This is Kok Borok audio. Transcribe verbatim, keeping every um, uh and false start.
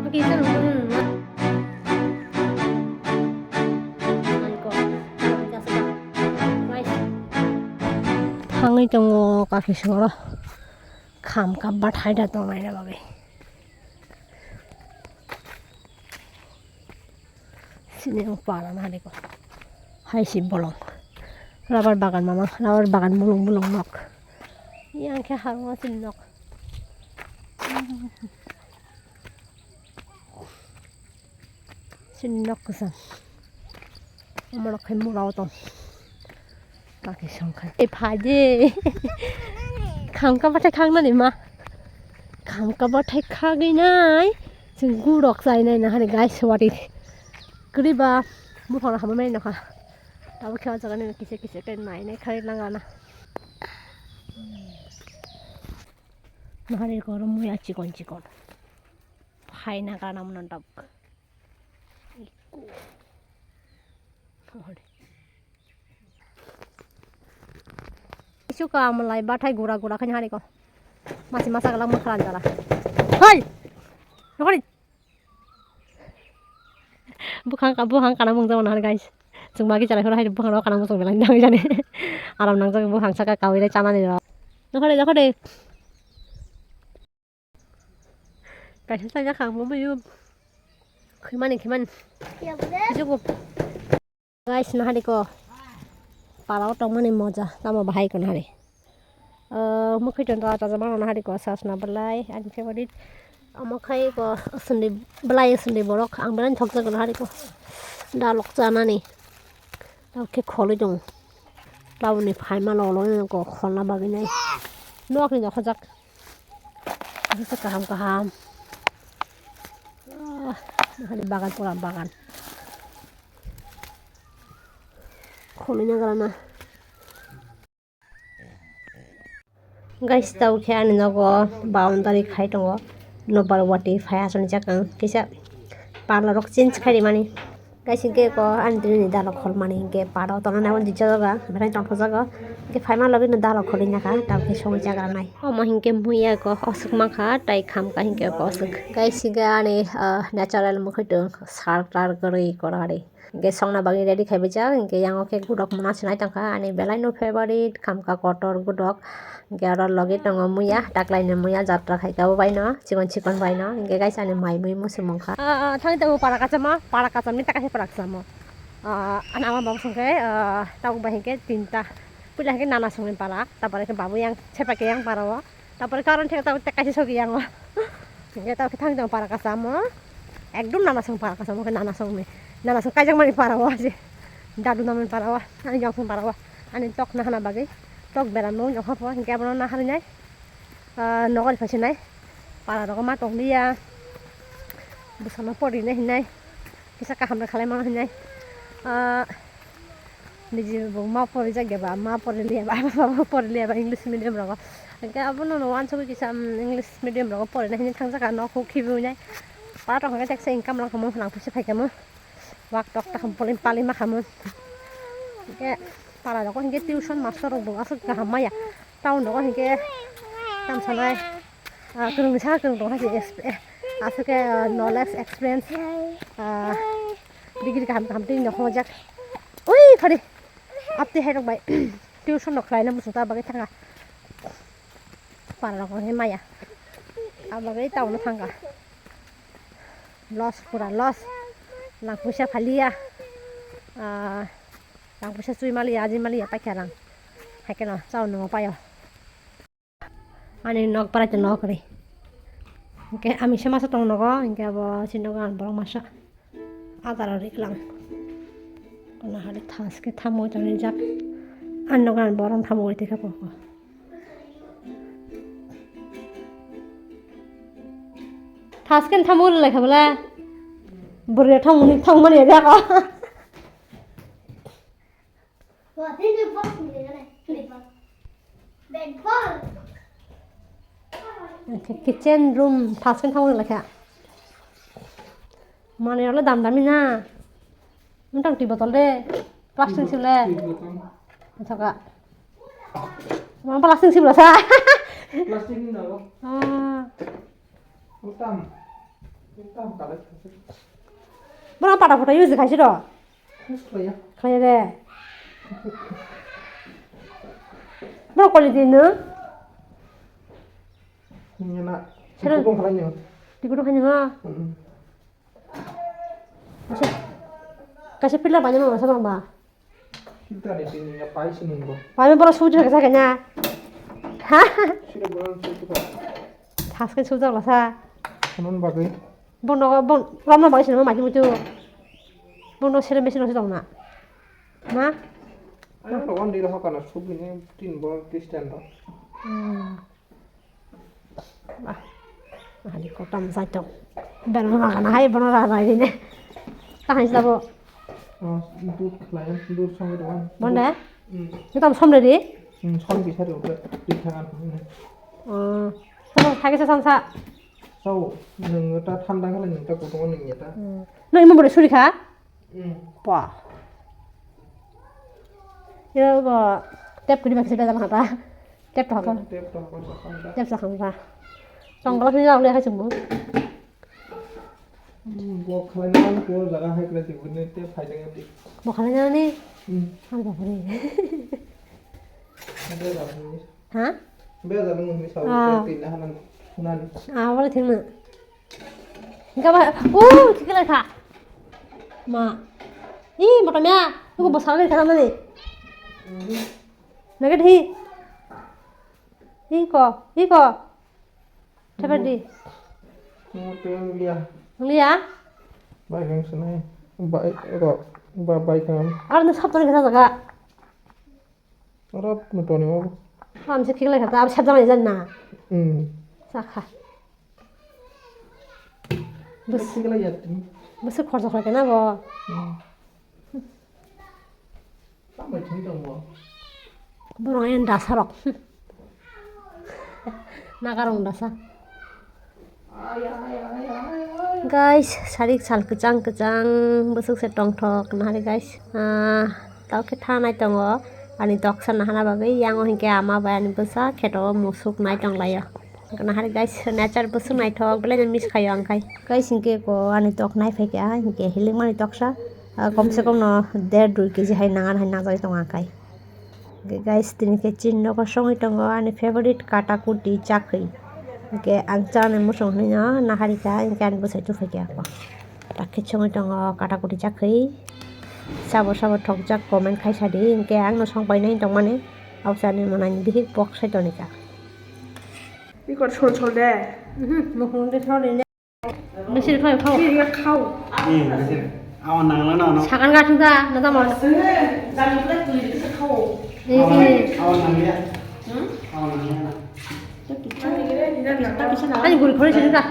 Thangwi tongo kaki soro, kham kap bathai da tongnai na bagwi. Sini ang para na hari ko. Hai si bolong. Rubber bagan mama, rubber bagan bolong bolong nok. Yang khe harung sini nok. Sini nok kwcham. Omo nok khe mura o tong. Kaki songkha. E phaji. Kham kap bathai khang nani ma. Kham kap bathai khagwi nai. Chwng gurok chai nai na hari guys wati. Kwrwi ba buphang hamamai nokha. Tabuk khe o jaga nini kisa kisa khe nai nai khai langana. Nahari goro muya chikon chikon. Phaina gana mano tabuk. Ikko. Nahari. Isu ka malai bathai gura gura khai nahari ko. Masi masa galang makharan jala. Hoi! Nahari. Bukhang ka, bukhang kana mung jabo nahar guys. Chwng magi chalai phuru hai bukhang rok kana mung jani. Aram nang jani bukhang saka kawi le chanani rok. Nokore, nokore. Kaisa chaya khang bo mayu. Khimani, khimani. Jugo. Guys, nahari ko. Para o tongmani moja. Tamo bahai ko nahari. Ah, mokhe tong ta ta mano hari ko sasna belai ani favorite. Amo khai ko sundui belai sundui borok ang belai thok jago hari ko. Dalok chanani. Tao khe kholoi tong. Taoni phaima lo lo ko kholna bagwi nai. Nok ni dokhojak. Ani se kaham kaham. Ah, hari bagan pura bagan. Kholoi na gara na. Guys, tau khe ani nogo boundary khai tongo. Nokbar wati phai aswk ni jakang kisa parlour rok change khai rimani. Guys, hinkhe ko ani tini ni dalok kholmani hinkhe paro tongnai abo dijak jaga belai tongthok jaga. Hinkhe phaima logi no dalok kholoi naka tamo khe sogwi jaga nai. Omo hinkhe muiya ko oswk mankha tai khamkha hinkhe ko oswk. Guys, hinkhe ani, ah, natural mukhuitung sar tar kwrwi kwrwi. Hinkhe songna bagwi ready khaibaijak, hinkhe yango khe gudok mona se nai tongkha ani belai no favorite khamkha kotor gudok. Hinkhe oro logi tongo muiya, taklaini muiya jatra khaikha bo baino, chikon chikon baino. Hinkhe guys ani mai mui muchung mungkha. Ah, ah, thangwi tongo para kachama, para kachamni taka khe para kachamo. Ah, ani ama babu songkhe, ah, tabuk bai hinkhe tinta. Puila hinkhe nana songni para, tapore khe babu yang sepa khe yang para o. Tapore karon thek tabuk kaisa sogwi yang o. Hinkhe tabuk khe thangwi tongo para kachamo. Ekdom nana song para kachamo khe nana songni. Nana song kaijakmani para o je. Dadu namani para o. Ani jongsong para o. Ani tok nahana bagwi. Tok beram no jokha po hinkhe abono naharwi nai. Ah, nokol phaisinai. Para rogo ma tong liya. Bwsano pori nai hinai. Kisa kaham rwkhalai mano hinai. Ah, niji bo ma pori jak ya ba, ma pori liya ba, baba pori liya ba English medium rogo. Hinkhe abono no wansugwi kisa, um, English medium rogo porina hinwi thangjak kha, nok huk khibiwi nai. Para tong khe teksa income rok khamu, nang puisa phai khamu. Wak tok takham poli pali ma khamu. Hinkhe para rogo hinkhe tuition master rok bo aswk kaham maya. Town rogo hinkhe tam sanai. Ah, kwrwngni saka kwrwng tong hai se, eh, aswk khe, ah, knowledge, experience, ah, degree kaham kaham twi no hojak. Ui, khori. Aptwi hai rok bai tuition no khlaina muchung ta bagwi thanga. Para rok he maya. Abagwi town no thanga. Loss, pura loss. Rang puisa phaliya. Ah, rang puisa chui maliya, aji maliya, paikha rang. Hai kheno town no paio. Ani nok parai to nok ri. Hinkhe ami se masa tong nogo, hinkhe abo si nogo ang borok masa. Adaro riklang. Kono hari thaske thamwi tongwi jak. Ani nogo ang borok thamwi tongwi kha koko. Thaske thamwi lai kha bole. Bwrwi thamwi thamwi mani jak. Kitchen room, thaske thamwi lai kha. Mane ole dam dami na. Motang twi botol de. Plastic sile. Thoka. Mama plastic sibla sa. Plastic ni nago. Ah. Utam. Bono pata photo use khaisi do. Khlaiya. Khlaiya de. Bono koli di nwng? Nini na. Sero. Tikudung khlai nyo. Tikudung khlai nyo. Mm. Kaisa, kaisa pillar bainani masa bang ba? Filter ni tini ya pai sini bo. Pai borok suju ka jaga na. Ha? Sira borok suju ka. Thas kan suju la sa. Konon bagwi. Bono, bon, lamna bagwi sini ma mati mutu. Bono sere mesin rok dong na. Ma? Ano rogon di rohok kana subi ni tin bor distance ro. Hmm. Ah, ahadi kotam saitok. Beno magana hai bono rara ini. Tahan sabo. Oh, dud khlai, dud songwi rwan. Bonda? Hmm. Kotam somre di? Hmm, som bisa ri udah di tangan ini. Oh. Sabo thagi sa sansa. Sao, nung ta thanda khlai nung ta kutung nung ya ta. Hmm. No imo bore suri kha? Hmm. Wah. Yo go tep kuri baksa bela hata. Tep to hakon. Tep to hakon sakhan ta. Tep sakhan ta. Tong gala sini lagle hai sumbu. Hmm, bo khalai na ko jaga hai khlai sini tep hai deng ti. Bo khalai na ni? Hmm. Hai ba kore. Ada lah ni. Ha? Beza nung ni sao. Ah. Tin na hanan. Nan. Ah, wala thing na. Gaba, uh, chikila kha. Ma. Ih, moto mya. Tuku bosal ni kha mani. Nugget hi. Ih ko, ih ko. Cepat di. Moto yang dia. Liya? Baik yang sana. Baik, kok. Ba-, baik kan. Aro na sab toni kha jaga. Oro no toni mo. Ham se khikla kha, ab sab jang jan na. Hmm. Sakha. Bus. Khikla ya tini. Bus khorsa khorsa na bo. Hmm. Tamo thung tong bo. Borok yang dasa rok. Nagarong dasa. Guys, sarik sal kwchang kwchang bwswk se tongthok nahari guys. Ah, tao khe thanai tongo ani doksa nahana bagwi, yango hinkhe ama bai ani bwsa kheto o musuk nai tonglaio. Nahari guys, nature bwswk naithok, belai no miss khaio ang khai. Guys, hinkhe ko ani tok nai phaikha, hinkhe hilikmani toksa, ah, komse kom no der dui kg hai nangan hai nangjagwi tongo ang khai. Guys, tini khe chini nogo songwi tongo ani favorite katakuti chakhwi. Hinkhe ang chani muchung hinwi no naharikha, hinkhe ani bwsai tubukha ako. Takhe songwi tongo katakuti chakhwi. Sabo sabo thokjak comment khaisa di, hinkhe ang no songpainai tongmani. Abo chani mwnani bihik bok sai tonika. Ikor sol sol de. Mhm, mukhung de sol de. Bisi khao, khao. Bisi khao. Eh, bisi. Awan nangla na, no? Sakan ga thung da, na da ma. Sene, jang pula tuli bisi khao. Eh, eh. Awan nangya. Hmm? Awan nangya na. Ani guri khore sini da.